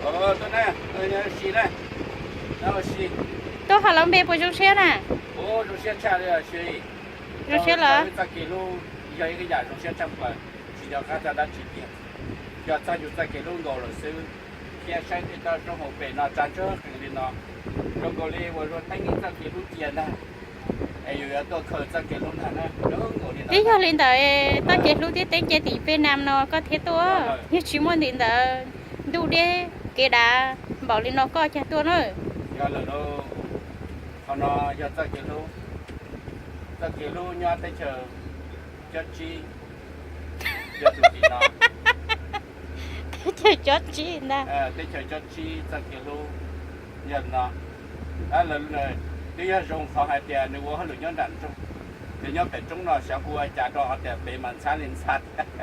Tuaj na, ua si na, ua si. Tuaj hauv lawv npe puas zoo siab na? Zoo siab tshaj li. Zoo siab los? Txoj kev hlub yog ib yam zoo siab tshaj plaws, tsis nco qab txog dab tsi tiag. Yog txog yus txoj kev hlub nkaus lawm xwb, thiab saib tej toj roob hauv pes no tsa ntswg qees li no, zoo nkaus li uas luag teeb txoj kev hlub cia ntag. Es yus yuav tuaj khaws txoj kev hlub ntag na, zoo nkaus li ntawd. Twb yog li ntawd, txoj kev hlub thiaj teeb cia tim peb nam no koj thiaj tuaj, yog tsis muaj ntim ntawd ntuj deb kev dav npaum li no koj cas tuaj na. Yog lawm lauj, qhov no yog txoj kev hlub, txoj kev hlub nyob teb chaws cob tsib, yog tus tim no. Teb chaws cob tsib ntag. Teb chaws cob tsib txoj kev hlub yog no. Twb yog zoo qhov hais tias nws ua hauj lwm nyob nram nroog, ces nyob pem roob no xyov ua cas rau hais tias pem mas ntxhab li ntxhab thiab.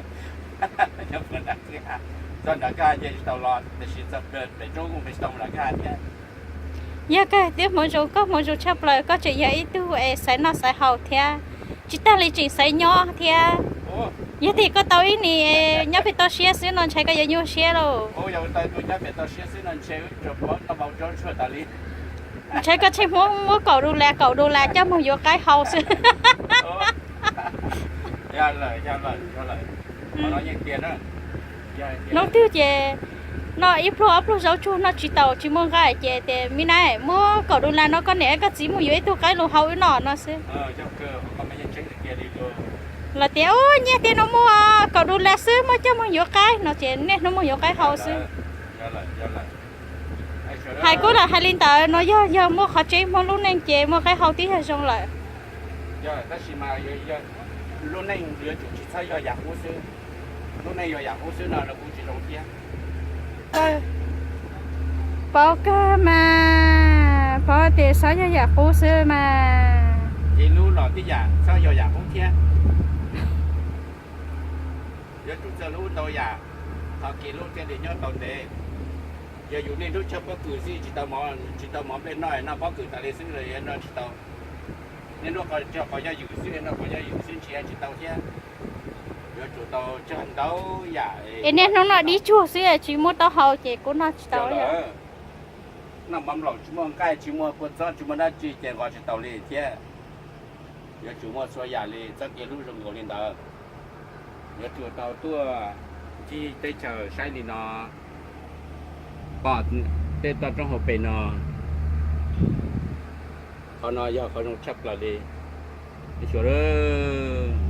Nyob puag nram kwj ha, txog nram kwj ha ces tsis tau los, tiam sis txog pem roob kuj tsis tau mus nram kwj ha thiab. Yog kawg twb hmoov zoo, koj hmoov zoo tshaj plaws, koj tseem yog ib tug es xaiv noj xaiv haus thiab, tsis tag li tseem xaiv nyob thiab. Yog tias koj tau ib niag nyob pem toj siab xwb no ntshai koj yuav nyuaj siab lauj. Ntshai koj tsheej muab kaum dollar, kaum dollar coj mus yuav qaib hau xwb. Hnub twg ces noj ib pluag ob pluag zaub tsuag noj tsis taus tsis muaj nqaij ces tias, me nab, muab kaum dollar no koj niam koj txiv mus yuav ib tug qaib los hau wb noj no xwb. Los tias, ub, nyiaj tiag no muaj kaum dollar xwb, muab coj mus yuav qaib no ces niaj hnub mus yuav qaib hau xwb. Hais kuj lam hais li ntawd no, yog yog muaj qhov tseeb muaj lub neej ces muaj qaib hau twb yog zoo lawm. Tab sis mas lub neej yuav tsum tsis txhob yog yam qub xwb. Lub neej yog yam qub xwb no los kuj tsis zoo thiab. Paub kawg mas, paub tias txhob yog yam qub xwb mas. Kev hlub los tib yam txhob yog yam qub thiab. Yuav tsum txawj hlub ntau yam, qhov kev hlub thiaj li nyob tau ntev. Yog yus niaj hnub chaw pob kws xwb, tsis tau mov nplej noj, noj pob kws tas li xwb los yuav noj tsis tau. Niaj hnub qhov yog yus xwb, noj qhov yog yus xwb ntshe tsis tau thiab. Yuav tsum tau txog ntau yam. Es niaj hnub noj dib tsuag xwb tsis muaj taub hau ces kuv noj tsis tau. Noj mov nplaum tsis muaj nqaij, tsis muaj kua txob, tsis muaj dab tsi ces nqos tsis taus li thiab. Yuav tsum muaj txhua yam li txoj kev hlub zoo nkaus li ntawd. Yuav tsum tau tuaj ncig teb chaws saib li no, pom tej toj roob hauv pes no. Qhov no yog qhov zoo tshaj plaws li. Xyuas lawm.